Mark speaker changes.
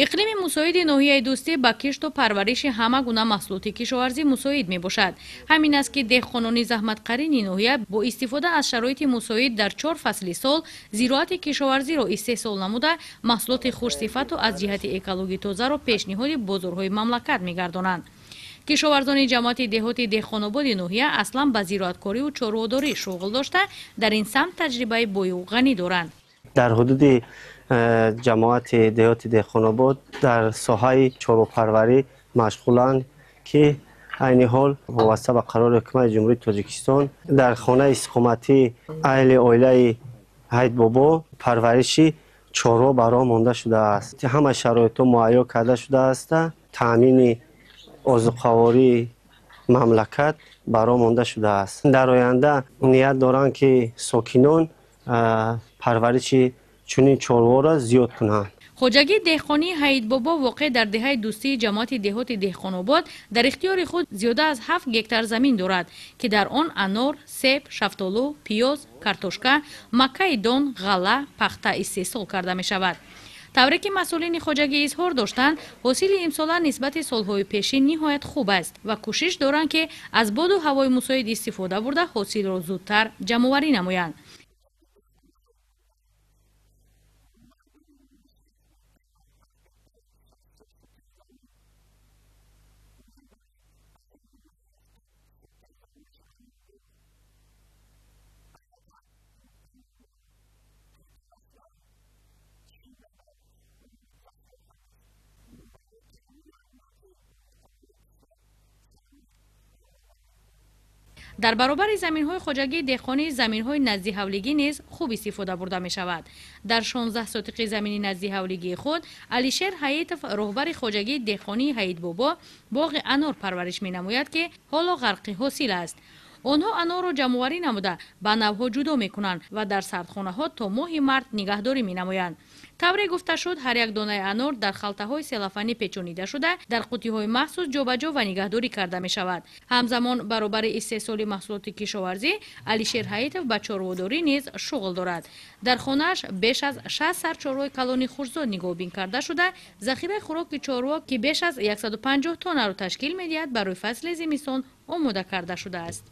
Speaker 1: Иқлими мусоиди ноҳияи Дӯстӣ ба кишту парвариши ҳама гуна маҳсулоти кишоварзӣ мусоид мебошад. Ҳамин аст, ки деҳқонони заҳматқарини ноҳия бо истифода аз шароити мусоид дар 4 фасли сол зироати кишоварзиро истеҳсол намуда, маҳсулоти хушсифату аз ҷиҳати экологӣ тозаро пешниҳоди бозорҳои мамлакат мегардонанд. Кишоварзони ҷамоати деҳоти Деҳқонободи ноҳия аслан ба зироаткорию чорводорӣ шуғл дошта, дар ин самт таҷрибаи бою ғанӣ доранд.
Speaker 2: Дар ҳудуди ҷамоати деҳоти Деҳқонобод дар соҳаи чорвопарварӣ машғуланд, ки айни ҳол вобаста ба қарори ҳукумати Ҷумҳурии Тоҷикистон дар хонаи истиқоматии аҳли оилаи Ҳайдбобо парвариши чорво ба роҳ монда шудааст. Ҳама шароитҳо муҳайё карда шудааст, таъмини озуқавории мамлакат ба роҳ монда шудааст. Дар оянда ният доранд, ки сокинон парвариши чунин чорворо зиёд кунанд.
Speaker 1: Хоҷагии деҳқонии Ҳайдбобо воқеъ дар деҳаи Дӯстии ҷамоати деҳоти Деҳқонобод дар ихтиёри худ зиёда аз 7 гектар замин дорад, ки дар он анор, себ, шафтолу, пиёз, картошка, маккаи дон, ғалла, пахта истеҳсол карда мешавад. Тавре ки масъулини хоҷагӣ изҳор доштанд, ҳосили имсола нисбати солҳои пешин ниҳоят хуб аст ва кӯшиш доранд, ки аз боду ҳавои мусоид истифода бурда ҳосилро зудтар ҷамъоварӣ намоянд. Дар баробари заминҳои хоҷагии деҳқонӣ заминҳои наздиҳавлигӣ низ хуб истифода бурда мешавад. Дар 16 сотиқи замини наздиҳавлигии худ Алишер Ҳаитов, роҳбари хоҷагии деҳқонии Ҳаитбобо, боғи анор парвариш менамояд, ки ҳоло ғарқи ҳосил аст. Онҳо анорро ҷамъоварӣ намуда ба навъҳо ҷудо мекунанд ва дар сардхонаҳо то моҳи март нигаҳдорӣ менамоянд. Тавре гуфта шуд, ҳар як донаи анор дар халтаҳои селофанӣ печонида шуда, дар қуттиҳои махсус ҷобаҷо ва нигаҳдорӣ карда мешавад. Ҳамзамон баробари истеҳсоли маҳсулоти кишоварзӣ Алишер Ҳаитов ба чорводорӣ низ шуғл дорад. Дар хонааш беш аз 60 сар чорвои калони хушзод нигоҳбин карда шуда, захираи хӯроки чорво, ки беш аз 150 тоннаро ташкил медиҳад, барои фасли зимистон омода карда шудааст.